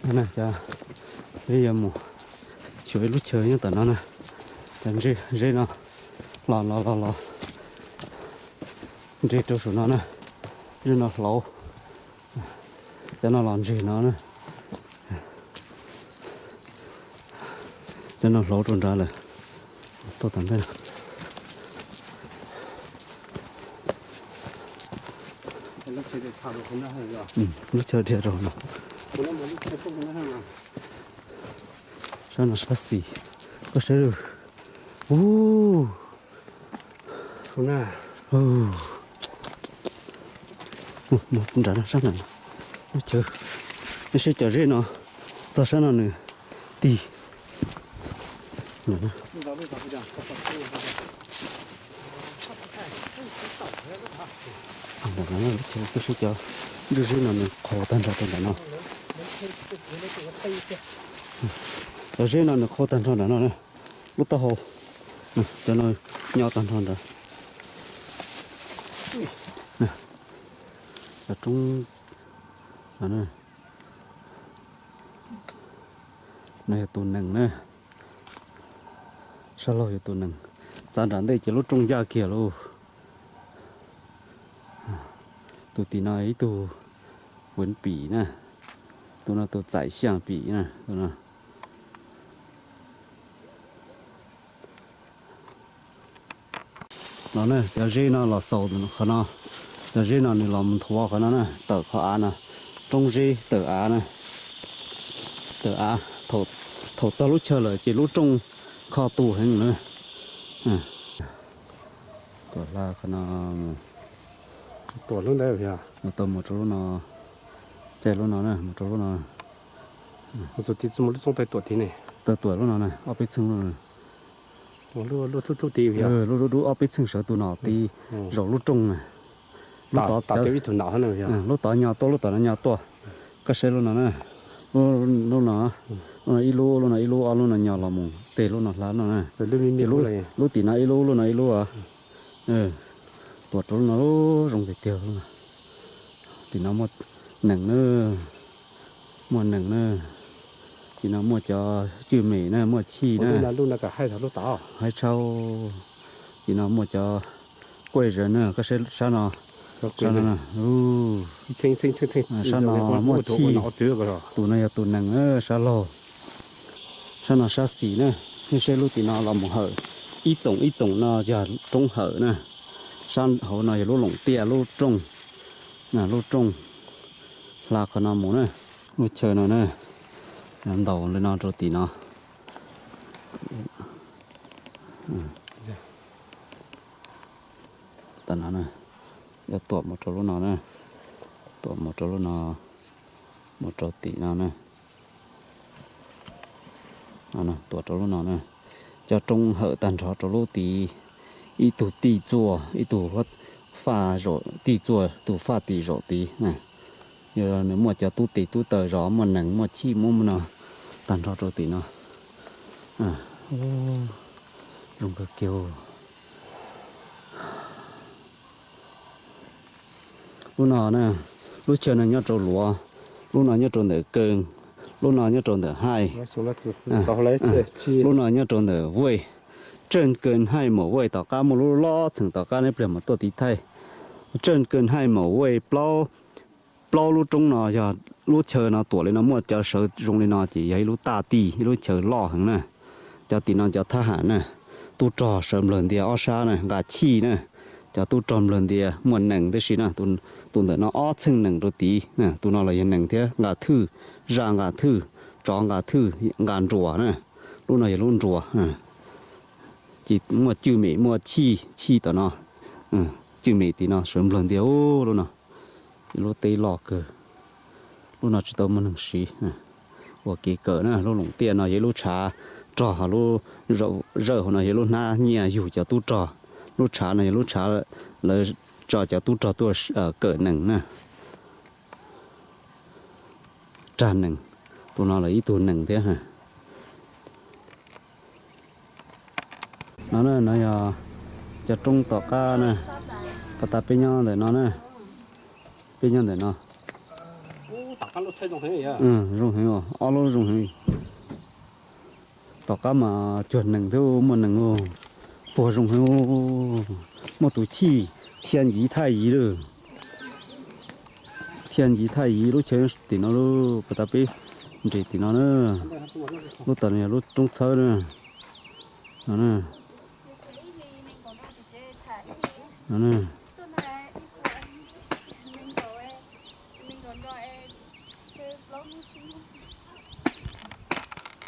Cov, peb yuav mus xyuas ib lub chaw nyob tom no na. Cov zeb no los los los los nres rau saum no na. Zeb no hlauv, cov no los nres no na. Cov no hlauv rau nrad lawm. Tuaj tom ntej. Lub chaw dhia rau no. Sab no sab xis, koj saib. Ub, nrad no, sab nrad no, lub chaw, nej saib cov zeb no, txog sab no nws tig. Lub chaw, koj saib cov nroj zeb no nws qhau tag nrho rau ntawm no. Cov zeb no nws qhau tag nrho ntawm no na, lub taub hau, cov no nyob tag nrho ntawd. Cov roob no, no yog tus nees na, sab laug yog tus nees, txav nram ntej ces lub rooj ncaj kiag lauj. Tus tim no ib tug vuv pim na, tus no tus txaim xyaj pim na, tus no. No na, cov zeb no los xaus qhov no, cov zeb no nws los mus nthuav qhov no na, tawm qhov av no, roob zeb tawm av na, tawm av, thaum txog lub chaw lawm ces lub rooj kho tu heev na. Tuam hla qhov no, tuam lub ntawd, tau mus rau lub no, caij lub no na, mus rau lub no. Txog tid txog mus lub txooj taij tuam tid ne. Tau tuam lub no na, ob peb txheej lub no. Lub dub dub ob peb txheej sawv tus no tid, zaum lub rooj na. Lub tod, lub tod nyo tuaj, lub tom no nyo tuaj. Koj saib lub no na, lub no, lub no ib lub, lub no ib lub, ob lub no nyo los mus tej lub no hla no na. Ces lub tim no ib lub, lub no ib lub. Tuam rau lub no zoo tiag tiag. Tim no muaj nees na, muaj nees na. Tim no muaj cov cwj mem na, muaj chij na. Haib tshau. Tim no muaj cov quaj zawv na, koj saib sab no, sab no, sab no muaj chij. Tus no yog tus nees na, sab laug. Sab no sab xis na, nej saib lub tim no los mus hawm, ib txoom ib txoom no yog roob hawm na. Sab hauv no yog lub loos tiaj lub rooj, lub rooj hla qhov no mus na. Lub chaw no na, ntaus li no rau tim no. Tam no na, yuav tuam mus rau lub no na, tuam mus rau lub no, mus rau tim no na. Tuam rau lub no na, cov roob hawm tag nrho rau lub tid, ib tug tij txuaj, ib tug faj zaum tij txuaj, tus faj tim zaum tid. Yog nws muaj cov tub tes tub taw zov, muaj nees muaj chij muaj no tag nrho rau tim no. Zoo kawg kiag. Lub no na, lub chaw no nyob rau luav, lub no nyob rau ntawm keej, lub no nyob rau ntawm haij, lub no nyob rau ntawm vej. Tseej keej haij maum vej tom qab muaj lub loj txheem tom qab neb pliag mus tuaj tiv thaij. Tseej keej haij maum vej plaub, plaub lub roob no yog lub chaw no tuam li no muaj cov sawv zoo li no ces yog ib lub taj tij, ib lub chaw loj heev na. Cov tim no cov thab ham na, tub rog sawv nplawg ntias ob sab na, nqa chij na. Cov tub rog nplawg ntias muaj nees tib si na, tus ntawm no ob txheej nees rau tid, tus no los yog nees thiab, nqa thwj, zaj nqa thwj, tsov nqa thwj, nqa nruas na. Lub no yog lub nruas, ces muaj cwj mem muaj chij, chij tom no, cwj mem tim no sawv nplawg ntias lub no. Lub teb loj kawg, lub no tsis tau muaj neeg siv. Ua kev kawm na, lub loos tiaj no yog lub tshav rog, zawj hauv no yog lub hnab nyiaj yug cov tub rog. Lub tshav no yog lub tshav lawv tso cov tub rog tuaj kawm nees na. Rag nees, tus no los ib tug nees thiab. No na, no yog cov roob tom qab na, pas tas peb nyob ntawm no na, peb nyob ntawm no. Zoo heev, ob lub zoo heev. Tom qab mas cuag nees thiab, muaj nees, puag zoo heev. Muaj tus chij, thia ncig thaj yiv lawm. Thia ncig thaj yiv lub chaw tim no lauj, pas tas peb nres tim no na. Lub tas no yog lub roob txhawb na. No na.